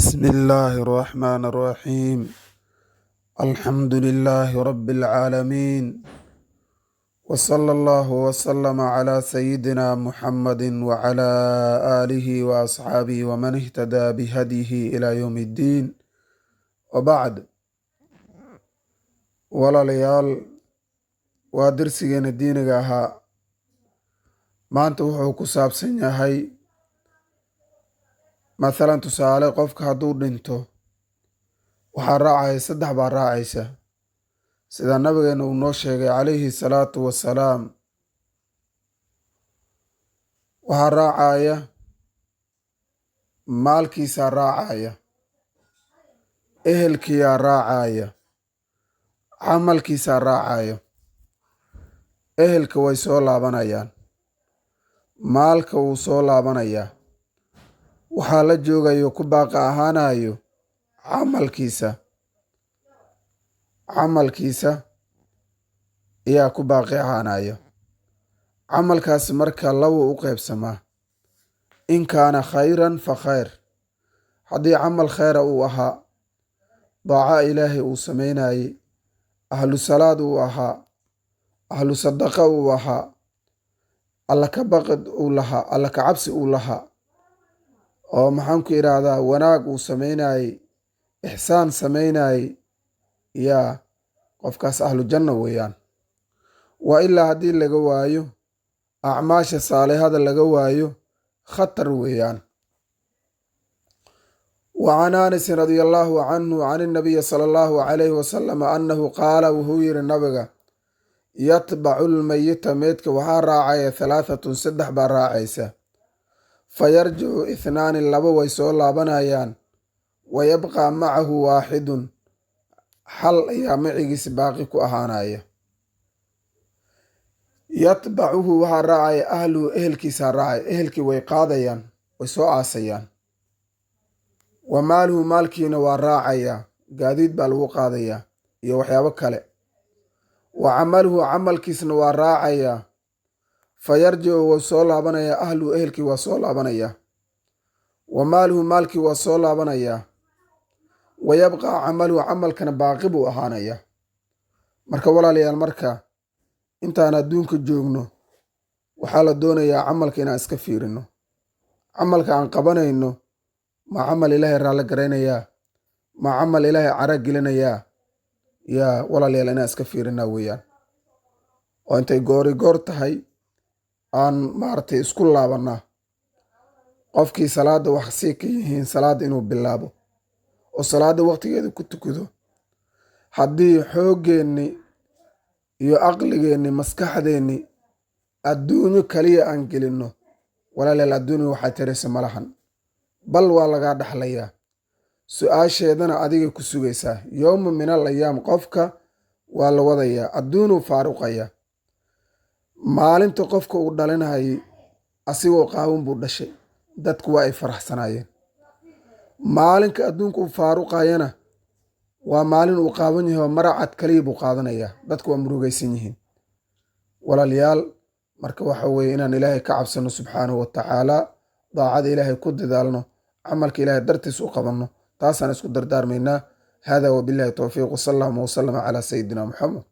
بسم الله الرحمن الرحيم. الحمد لله رب العالمين، وصلى الله وسلم على سيدنا محمد وعلى آله وأصحابه ومن اهتدى بهديه إلى يوم الدين، وبعد. Walaalayaal, waa darsigeena diiniga ahaa. Maanta wuxuu ku saabsan yahay, mathalan, tusaale, qofka hadduu dhinto waxaa raacaya saddex baa raacaysa, sida nabigeena uu noo sheegay calayhi salaatu wassalaam. Waxaa raacaya maalkiisaa raacaya, ehelkiyaa raacaya, camalkiisaa raacaya. Ehelka way soo laabanayaan, maalka wuu soo laabanayaa, waxaa la joogayo ku baaqa ahaanayo camalkiisa. Camalkiisa ayaa ku baaqi ahaanayo. Camalkaasi marka laba u qeybsamaa: in kaana khayran fa khayr, haddii camal khayra uu ahaa, daaco Ilaahay uu samaynayey, ahlu salaad uu ahaa, ahlu sadaqa uu ahaa, Alla ka baqid uu lahaa, Alla ka cabsi uu lahaa, oo maxaan ku idhaahdaa, wanaag uu samaynayey, ixsaan samaynayey, yaa qofkaas ahlu janna weeyaan. Waa ilaa haddii laga waayo acmaasha saalixada laga waayo, khatar weeyaan. Wa can Anasin radia allaahu canhu can inabiyi sala allahu calayhi wasalam annahu qaala, wuxuu yidhi nabiga: yatbacu lmayita, meydka waxaa raacaya, thalaahatun, saddex baa raacaysa. Fa yarjicu ithnaani, laba way soo laabanayaan, wa yabqaa macahu waaxidun, hal ayaa macigiisa baaqi ku ahaanaya. Yatbacuhu, waxaa raacaya, ahluhu, ehelkiisaa raacaya. Ehelkii way qaadayaan, way soo aasayaan. Wa maaluhu, maalkiina waa raacayaa, gaadiid baa lagu qaadayaa iyo waxyaabo kale. Wa camaluhu, camalkiisna waa raacayaa. Fa yarjicu, wuu soo laabanayaa, ahluhu, ehelkii waa soo laabanayaa, wa maaluhu, maalkii waa soo laabanayaa, wa yabqaa camaluhu, camalkana baaqi buu ahaanayaa. Marka walaalayaal, marka intaan adduunka joogno waxaa la doonayaa camalka inaan iska fiirino. Camalka aan qabanayno, ma camal Ilaahay raalli garaynayaa? Ma camal Ilaahay cara gelinayaa? Yaa walaalayaal, inaan iska fiirinaa weeyaan, oo intay goori goor tahay aan maaragtay isku laabanaa. Qofkii salaadda wax sii ka yihiin, salaadda inuu bilaabo oo salaadda waqtigeeda ku tukado. Haddii xooggeenni iyo aqligeenni, maskaxdeenni adduunyo kaliya aan gelinno, walaalayaal, adduunya waxay taraysa malahan, bal waa lagaa dhaxlayaa, su-aasheedana adigay ku sugaysaa. Yowma min al ayaam qofka waa la wadayaa, adduunuu faaruqayaa. Maalinta qofka uu dhalinayay asigoo qaawan buu dhashay, dadku waa ay faraxsanaayeen. Maalinka adduunka uu faaruqayana waa maalin uu qaawan yahay oo maracad kaliya buu qaadanayaa, dadku waa murugaysan yihiin. Walaalayaal, marka waxa weeye inaan Ilaahay ka cabsano subxaanahu wa tacaala, daacada Ilaahay ku dadaalno, camalka Ilaahay dartiis u qabanno. Taasaan isku dardaarmaynaa. Hada wabillahi towfiiq, wasala allahuma wasalama calaa sayidina Muxamed.